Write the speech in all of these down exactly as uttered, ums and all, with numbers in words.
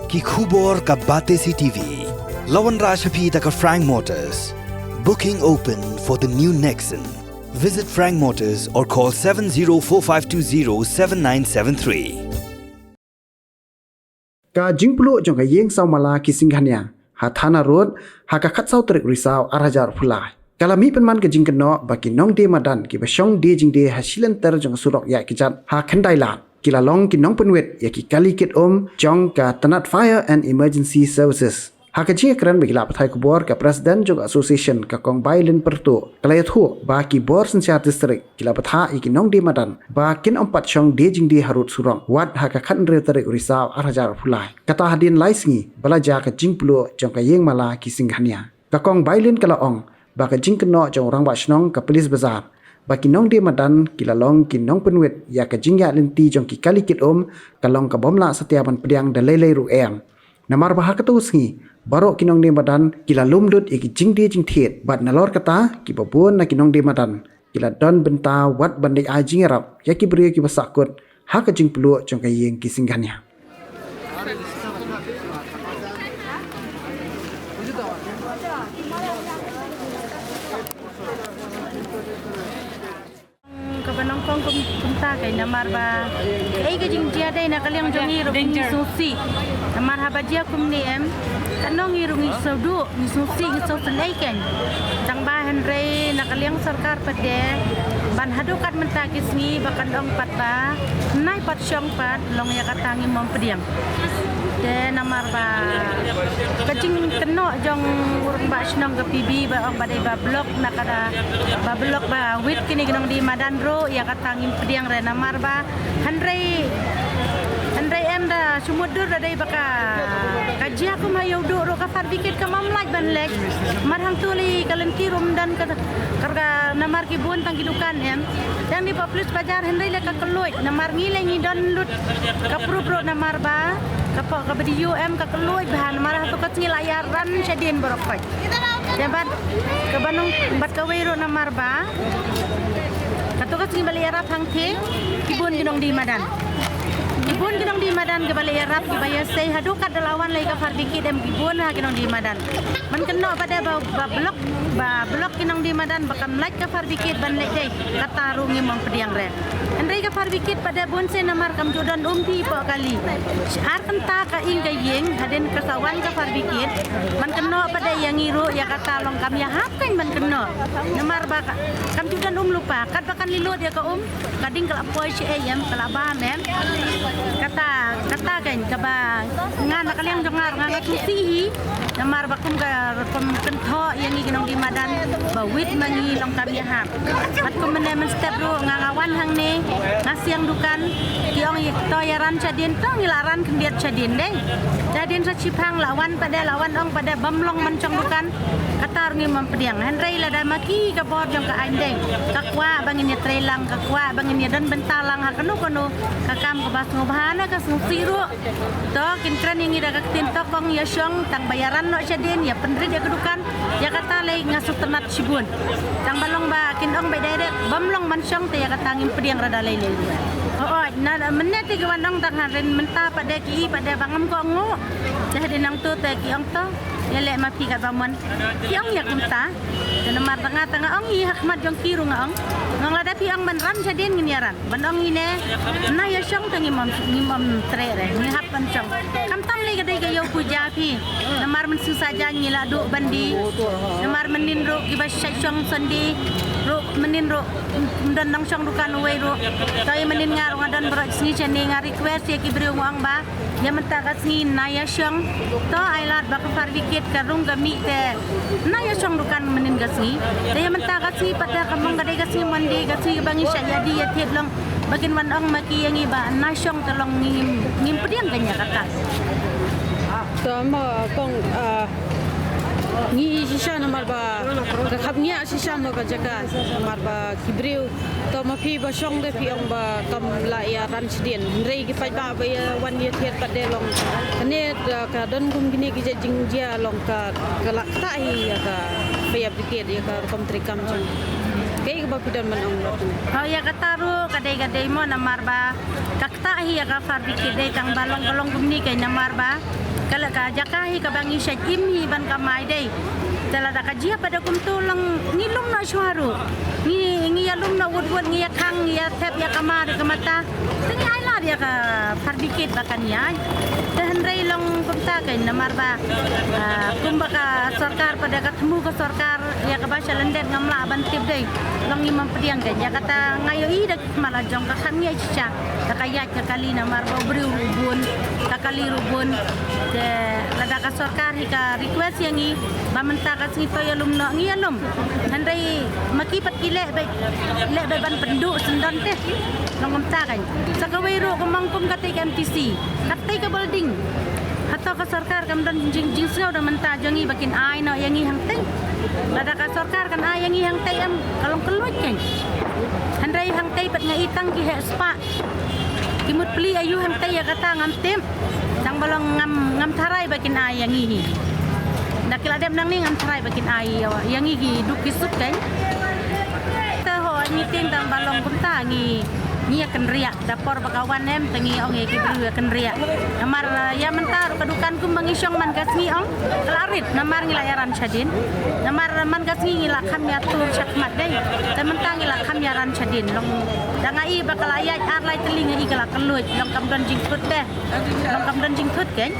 Ki khubor ka Batesi T V. La wanrah sha phi da ka Frank Motors. Booking open for the new Nexon. Visit Frank Motors or call seven zero four five two zero seven nine seven three. Ka jingpluh jong ka ïing Sawmala ki Singhania ha Thana Road ha ka khatsaw tarik Risaw arhajar arphew lai ka la mih pynman ka jingkynnoh ba ki nongdie madan kiba shong die jingdie ha shilynter jong ka surok ïaid kjat ha Khyndailad ki la long ki nongpynwit ïa ki kali kit um jong ka tnat Fire and Emergency Services. Ha ka jingïakren bad ki lad pathai khubor, ka President jong ka Association, ka Kong Bailin Pyrtuh, ka la ïathuh ba ki bor synshar district ki la bthah ïa ki nongdie madan ba kin ym pat shong die jingdie harud surok wat ha ka khathynriew tarik Risaw arhajar arphew lai, kata hadien lai sngi ba la jia ka jingpluh jong ka ïing Mala ki Singhania. Ka Kong Bailin ka la ong ba ka jingkynnoh jong u Rangbah Shnong ka Police Bazar ba ki nongdie madan ki la long ki nongpynwit ïa ka jingïaid lynti jong ki kali kit um ka long ka bym lah satia ban pdiang da lei lei ruh em. Namar ba ha kato ka sngi baroh ki nongdie madan ki la lum lut ïa ki jingdie jingthied bad nalor kata kiba bun na ki nongdie madan ki la don bynta wat ban leit ai jingïarap ïa ki briew kiba sahkut ha ka jingpluh jong ka ïing ki Singhania. Kaba nyngkong kum, kumta ka namar ba ei ka jingjia dei na ka liang jong ngi ruh ngi sngewsih. Namar haba jia kumne em, katno ngi ruh ngi sngewduh, ngi sngewsih, ngi sngewsynei kein. Tang ba hynrei na ka liang sorkar pat de ban haduh kat mynta ki sngi ba kan ong pat ba nai pat shong pat long ïa kata ngim ym pdiang. Te namar ba ka jingkynnoh jong u Rangbah Shnong ka P B ba ong ba dei ba block na ka da ba block ba wit kine ki nongdie madan ruh ïa kata ngim pdiang re namar ba hynrei hynrei em da sumut dur da dei ba ka ka jia kum ha ïew duh ruh ka fire brigade kam ym lait ban leit. Mar hangtu lei ka lynti ruh ym don ka ka namar ki bun tang ki dukan em. Tang dei ba police bazar hynrei lei ka kylluid namar ngi lei ngi don lut ka proof ruh namar ba ka pok kaba dei U M ka kylluid ba namar hato ka sngi la ïaran shadien baroh peit. Te bad kaba nong bad kawei ruh namar ba kato ka sngi ba la ïarap hangthie ki bun ki nongdie madan. Ki bun ki nongdie madan kiba la ïarap kiba ïasei haduh kat da la wan lei ka fire brigade em ki bun ha ki nongdie madan. Man kynnoh ba dei ba ba block ba block ki nongdie madan ba kam lait ka fire brigade ban leit dei kata ruh ngim ym pdiang re. Hynrei ka fire brigade pat de bun sien namar kam ju don um phi poh kali. Ar kynta ka ing ka ïing hadien ka sa wan ka fire brigade. Man kynnoh pat de ïa ngi ruh ïa kata long kam ïahap kein man kynnoh. Namar ba ka- kam ju don um lypa katba kan leit lut ïa ka um. Ka ding ka la poi shi ei em ka la bam em. Kata kata kein kaba nga na ka liang jong nga nga sngewsih hi. Namar ba kum ka rukom kynthoh ïa ngi ki nongdie madan ba wit ma ngi long kam ïahap. Bad kum mynne mynstep ruh nga nga wan hangne nga siang dukan ki ong ïa to ïaran shadien to ngi la ran khyndiat shadien dei. Shadien sa shipang la wan pat de la wan ong pat de bym long ban shong dukan. Kata ruh ngim ym pdiang hynrei lada ma ki ka bor jong ka aiñ dei ka kwah ba ngin ïatrei lang ka kwah ba ngin ïadon bynta lang ha kano kano ka kam kaba sngewbha na ka sngewsih ruh. To kin kren ïa ngi da ka ktien to kong ïa shong tang ba ïaran noh shadien ïa pynrit ïa ka dukan ïa kata lei nga sngewtynnat shibun. Tang ba long ba kin ong ba direct bym long ban shong te ïa kata ngim pdiang re da lei lei. Hooid na mynne te ki wan ong tang hynrei mynta pat de ki i pat de ba ngam kohnguh. Te hadien nangto te ki ong to ïa leh ma phi katba mon. Ki ong ïa kumta. Te namar ba nga tang nga ong ïa ha khmat jong ki ruh nga ong. Nga ong lada phi ong ban ran shadien ngin ïaran. Ban ong ine na ïa shong te ngim ym ngim ym treh re ngi hap ban shong. Kam tam lei ka dei ka ïew puja phi. Namar mynsiem sajan ngi la duh ban die. Namar mynnin ruh kiba shait shong Sunday ruh mynnin ruh ym don nang shong dukan uwei ruh. Te mynnin nga ruh nga don baroh sngi shane nga request ïa ki briew nga ong ba ïa mynta ka sngi na ïa shong. To ai lad ba ka fire brigade ka rung ka mih te na ïa shong dukan mynnin ka sngi. Te ïa mynta ka sngi pat da ka mong ka dei ka sngi Monday ka sngi ba ngi shah ïa die ïa thied long ba kin wan ong ma ki ïa ngi ba na shong te long ngim ngim pdiang ka ïa kata. To ma kong ngi shisha namar ba ka khap ngi shisha ma ka jaka namar ba ki briew. To ma phi ba shong de phi ong ba kam lah ïa ran shadien. Hynrei ki paidbah ba ïa wan ïa thied pat de long. Kane ka don kum kine ki jait jingjia long ka ka lah ktah hi ïa ka fire brigade ïa ka rukom treikam jong. Kaei kaba phi don ban ong ruh. Hooid ïa kata ruh ka dei ka dei mo namar ba ka ktah hi ïa ka fire brigade dei tang ba long ka long kumne ka namar ba Ka la ka jaka hi kaba ngi shait im hi ban kamai dei. Te lada ka jia pat da kumto long ngi lum noh shuwa ruh. Ngi, ngi ïalum noh wut wut, ngi ïakhang, ngi ïathep, ïakamar, ïakamata. Te ngi ai lad ïa ka fabricate ba kan ïaid. Te hynrei long kumta kein namar ba, ah, kumba ka sorkar pat da ka thmu ka sorkar ïa kaba sha lyndet ngam lah ban tip dei. Long ngim pdiang kein ïa kata, nga ïohi da ki khmat la jong ka kham ngi ai shisha. Da ka ïaid ka kali namar ba u briew ruh bun, ka kali ruh bun. Te lada ka sorkar hi ka request ïa ngi ba mynta ka sngi to ïalum noh, ngi ïalum. Hynrei ma ki pat ki leh beit, leh beit ban pynduh syndon te. Long kumta kein. Sa kawei ruh ka mong kum katei ka M T C, katei ka building. Hato ka sorkar kam don jing, jingsngew da mynta jong ngi ba kin ai noh ïa ngi hangtei? Lada ka sorkar kan ai ïa ngi hangtei em, ka long kylluid kein. Hynrei hangtei pat nga i tang ki heh spah. Ki mut plie aïu hangtei ïa kata ngam tip. Tang ba long ngam, ngam tharai ba kin ai ïa ngi hi. Da ki la dep nangne ngam tharai ba kin ai ïa, ïa ngi ki duk ki suk kein. Te ho ngi tieng tang ba long kumta ngi, ngi ïa kynriah. Da por ba ka wan em te ngi ong ïa ki briew ïa kynriah. Namar, eh, ïa mynta ruh ka dukan kumba ngi shong man ka sngi ong ka la rit namar ngi la ïaran shadien. Namar man ka sngi ngi la kham ïatur shakhmat dei. Te mynta ngi la kham ïaran shadien. Long da nga i ba ka la ïaid ar lai tylli nga i ka la kylluid. Long kam don jingthut te. Long kam don jingthut kein.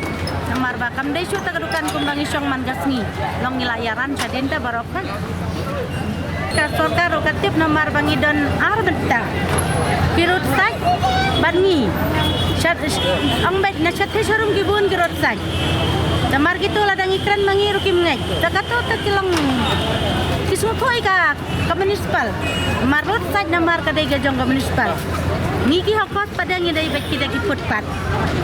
Namar ba kam dei shuh ta ka dukan kumba ngi shong man ka sngi. Long ngi la ïaran shadien te baroh. Ka sorkar ruh ka tip namar ba ngi don ar bynta ki road side bad ngi. Shat, ong beit na shathie sharum ki bun ki road side. Namar kito lada ngi kren ma ngi ruh kim ngeit. Ta kato ta ki long ki sngewthuh ïa ka, ka municipal. Namar road side namar ka dei ka jong ka municipal. Ngi ki hawkers pat da ngi dei beit kita ki footpath.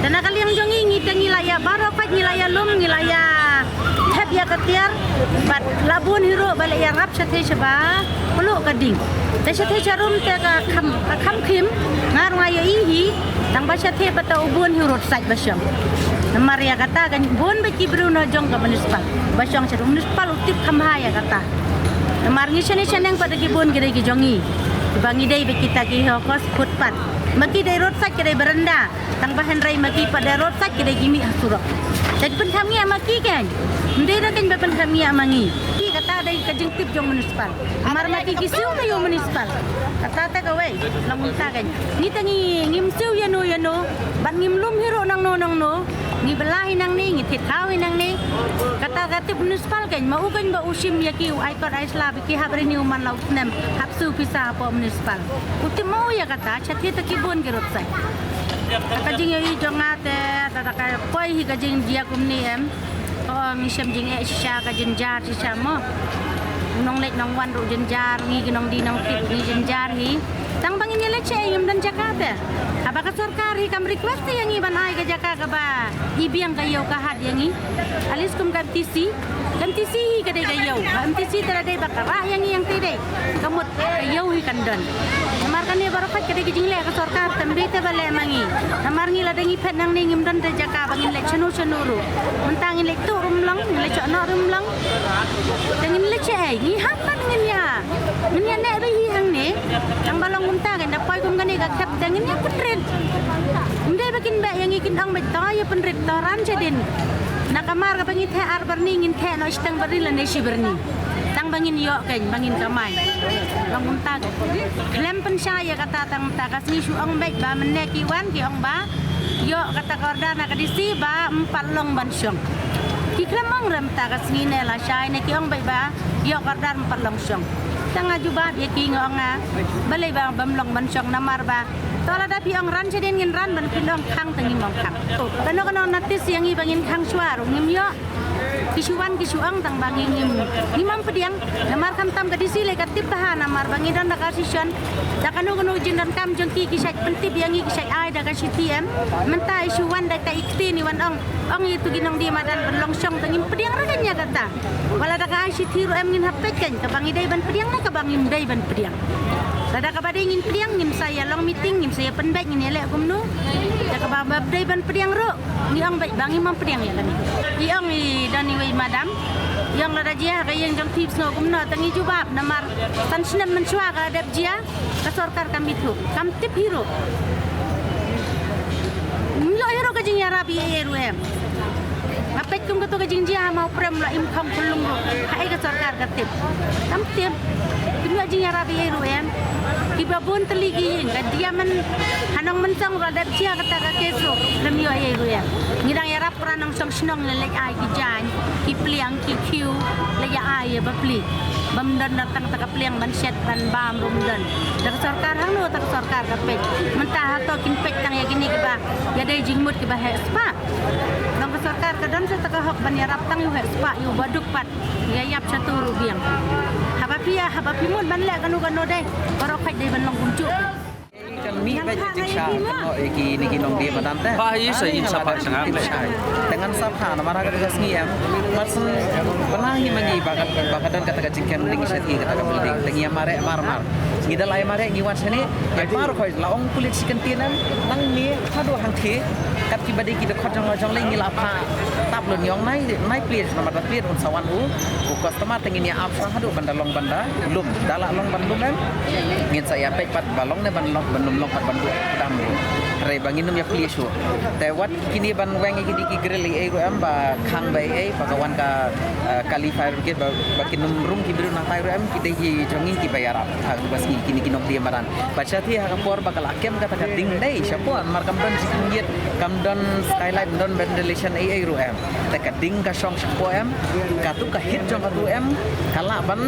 Te na ka liang jong ngi, ngi te ngi la ïa baroh pat ngi la ïa lum, ngi la ïa thep ïa ka tiar bad la bun hi ruh ba la ïa rap shathie shaba pluh ka ding. Te shathie sharum te ka kham, ka kham khim, nga ruh nga ïohi hi. Tang ba shathie pat ta u bun hi road side ba shong. Namar ïa kata ka bun ba ki briew na jong ka municipal ba shong shathie municipal u tip kham bha ïa kata. Namar ngi shane shaneng pat da ki bun ki dei ki jong ngi. Ba ngi dei ba kita ki hawkers footpath. Ma ki dei road side ki dei baranda. Tang ba hynrei ma ki pat da road side ki dei ki mih ha surok. Te ki pynkham ngi ma ki kein. Ym dei da kein ba pynkham ngi ma ngi. Ki kata dei ka jingtip jong municipal. Mar ma ki ki siew ka ïew municipal. Kata te kawei long mynta kein. Ngi te ngi ngim siew ïano ïano. Bad ngim lum hi ruh nangno nangno. Ngi bylla hi nangne, ngi thied thaw hi nangne. Kata ka tip municipal kein ma u kein ba u shim ïa ki u ai kot ai sla ba ki hap renew man la u snem. Hap siew pisa hapoh municipal. U tip ma u ïa kata, shathie ta ki bun ki road side. Ka jingïohi jong nga te, ta, ta ka poi hi ka jingjia kumne em. Ka ong ngi shem jingeh shisha ka jynjar shisha mo. U nongleit nongwan ruh jynjar, ngi ki nongdie nongtip ngi jynjar hi. Tang ba ngin ïaleit shaei, ngim don jaka te. Haba ka sorkar hi kam request ïa ngi ban ai ka jaka kaba i biang ka ïew ka hat ïa ngi. At least kum ka M T C. Ka M T C hi ka dei ka ïew. Ka M T C te la dei ba ka rah ïa ngi ïa ngi te dei. Ka mut ka ïew hi kan don. Namar kane baroh pat ka dei ka jingleh ka sorkar, te ym dei te ba leh ma ngi. Namar ngi lada ngi phet nangne ngim don te jaka ba ngin leit shano shano ruh. Mynta ngin leit tuh ruh ym long, ngin leit shoh noh ruh ym long. Te ngin leit shaei, ngi hap ban ngin ïa, ngin ïa neh beit hi hangne. Tang ba long kumta kein da poi kum kane ka khep te ngin ïa pynrit. Ym dei ba kin beh ïa ngi, kin ong beit to ïa pynrit, to ran shadien. Na ka mar kaba ngi theh ar byrni ngin theh noh shiteng byrni lane shi byrni. Tang ba ngin ïoh kein ba ngin kamai. Long kumta khlem pynshai ïa kata, tang mynta ka sngi shu ong beit ba mynne ki wan ki ong ba ïoh kata ka order na ka D C ba ym pat long ban shong. Ki khlem ong re mynta ka sngi ne lashai ne ki ong beit ba ïoh ka order ym pat long shong. Tang nga jubab ïa ki nga ong nga, balei ba bym long ban shong namar ba to lada phi ong ran shadien ngin ran, ban phi ong khang te ngim ong khang. Kano kano notice ïa ngi ba ngin khang shuwa ruh ngim ïoh. Ki shu wan ki shu ong tang ba ngi ngim, ngim ym pdiang. Namar khamtam ka D C lei ka tip bha namar ba ngi don da ka session. Da kano kano jingdonkam jong ki, ki shait pyntip ïa ngi, ki shait ai da ka shithi em. Mynta i shu wan da ka i ktien i wan ong, ong ïa tu ki nongdie madan ban long shong te ngim pdiang re kein ïa kata. Wat la da ka I C T ruh em ngin hap peit kein, kaba ngi dei ban pdiang ne kaba ngim dei ban pdiang. Lada kaba dei ngin pdiang, ngin sa ïa long meeting, ngin sa ïa pynbeit, ngin ïa leh kumno. Da kaba ba dei ban pdiang ruh, ngi ong beit ba ngim ym pdiang ïa kane. I ong i don iwei i madam, i ong lada jia ha ka ïing jong phi sngew kumno, te ngi jubab namar san snem mynshuwa ka dep jia. Ka sorkar kam ithuh, kam tip hi ruh. Ym ïoh hi ruh ka jingïarap ei ei ruh em. Nga peit kum kato ka jingjia ha Mawprem la im kham khulung ruh. Haei ka sorkar ka tip? Kam tip. Kim ïoh jingïarap ei ei ruh em. Kiba bun tylli ki ïing ka diamen ha Nongmynsong ruh dep jia kata ka case ruh. Lem ïoh ei ei ruh em. Ngi dang ïarap para nongshong shnong ne leit ai ki jaiñ, ki pliang, ki khiew, leit ïa ai ïa bapli. Bym don da tang ta ka pliang ban shet ban bam ruh ym don. Da ka sorkar hangno ta ka sorkar ka peit. Mynta hato kin peit tang ïa kine kiba ïadei jingmut kiba heh spah. Long ka sorkar ka don sa ta ka hok ban ïarap tang ïa u heh spah ïa u baduk pat. Ïa ïap shatu ruh biang. Haba phi ïa, haba phi mut ban leh kano kano dei. Baroh khoit dei ban long kumjuh. Kan mih beit jingshisha kano ïa kine ki nongdie madan te. Ba hi sa ïa sa ba sngap leh. Te ngan sa pha namar ha kata ka sngi em. Mar syn bala ngi ma ngi ba ka, ba ka don kata ka jingkem ding sha ki kata ka building. Te ngi ïa mareh mar mar. Ngi da la ïa mareh ngi wan shane. Ïa mar khoi la ong pulit shi kyntien em. Nangne haduh hangthie. Kat kiba dei ki dkhot jong la jong lei ngi la pha tap lut, ngi ong nai, nai plied namar da plied un sa wan u, u customer te ngin ïa ap shwa haduh ban da long ban da lum. Da la long ban lum em. Ngin sa ïa peit pat ba long ne ban long, ban lum long pat ban duh dam ruh. Hynrei ba ngin ym ïa plie shuh. Te wat kine ban weng ïa kine ki grill ei ei ruh em ba khang ba ei ei ba ka wan ka, eh, kali fire brigade ba, ba kin ym rung ki briew nangtai ruh em, ki dei ki jong ngi kiba ïarap ha kaba sngi kine ki nongdie madan. Bad shathie ha ka por ba ka la kem kata ka ding dei shapoh namar kam don jingïit, kam don skylight, kam don ventilation ei ei ruh em. Te ka ding ka shong shapoh em, katu ka heat jong katu em, ka lah ban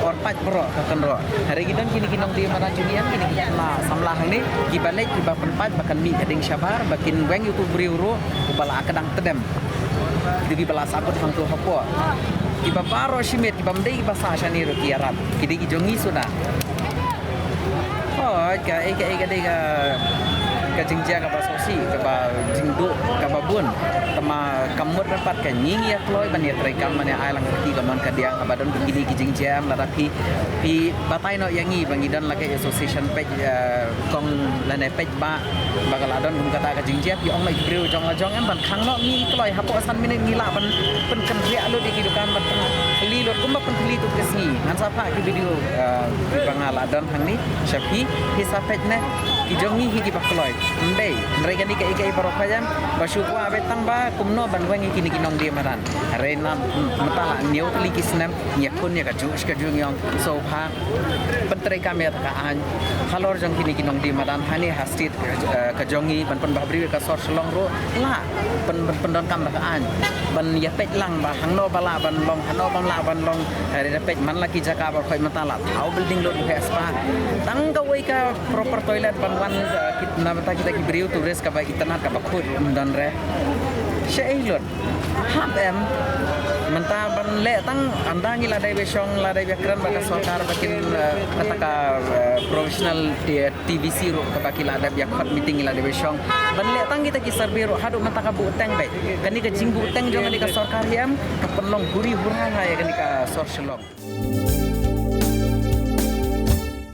or pait baroh ka kynroh. Hynrei ki don kine ki nongdie madan jong ngi em, kine ki samla, samla hangne, kiba leit kiba pynpait ba kan mih ka ding shabar, ba kin weng ïa utu u briew ruh uba la kdang tdem. Kitu kiba la sahkut hangtu hapoh. Kiba baroh shimet, kiba ym dei kiba sah shane ruh ki ïarap. Ki dei ki jong ngi suda. Hooid, kaei kaei ka dei ka, ka jingjia kaba sngewsih, kaba jingduh kaba bun. Te ma kam mut ruh pat ka ngi ngi ïa kloi ban ïa treikam ban ïa ai lang ka kti ka mon ka diang, haba don kine ki jingjia em, lada phi, phi batai noh ïa ngi ba ngi don la ka association peit, eh, kong lane peit ba, ba ka la don kum kata ka jingjia, phi ong noh ïa ki briew jong la jong em ban khang noh. Ngi kloi hapoh san minit ngi lah ban pynkynriah lut ïa ki dukan ban pynthylli lut kumba pynthylli tu ka sngi. Ngan sa phah ki video, eh, kiba nga la don hangne sha phi, phi sa peit ne, ki jong ngi hi kiba kloi. Ym dei, hynrei kane kaei kaei baroh ka jam ba shu kwah beit tang ba kumno ban weng ïa kine ki nongdie madan. Hynrei na mynta la hynñiew tylli ki snem ngi ïakhun ïa kajuh shi kajuh, ngi ong sngewbha pyntreikam ïa kata ka aiñ halor jong kine ki nongdie madan hangne ha state, eh, ka jong ngi, ban pynbha briew ïa ka sor Shillong ruh la pyn, pyn, pyndonkam da ka aiñ ban ïa peit lang ba hangno ba lah ban long, hangno bym lah ban long. Hynrei da peit man la ki jaka ba khoit mynta la thaw building lut u heh spah. Tang kawei ka proper toilet ban wan, eh, kit na bynta kita ki briew tourist kaba itynnad kaba khuid ym don re. Shaei lut. Hap em. Mynta ban leh tang ynda ngi la dei ba shong, la dei ba kren bad ka sorkar ba kin, eh, kata ka, eh, professional, eh, T V C ruh kaba ki la dep ïa khot meeting, ngi la dep ïa shong. Ban leh tang kita ki survey ruh haduh mynta ka buhteng beit. Kane ka jingbuhteng jong kane ka sorkar hi em ka pynlong huri hura ha ïa kane ka sor Shillong.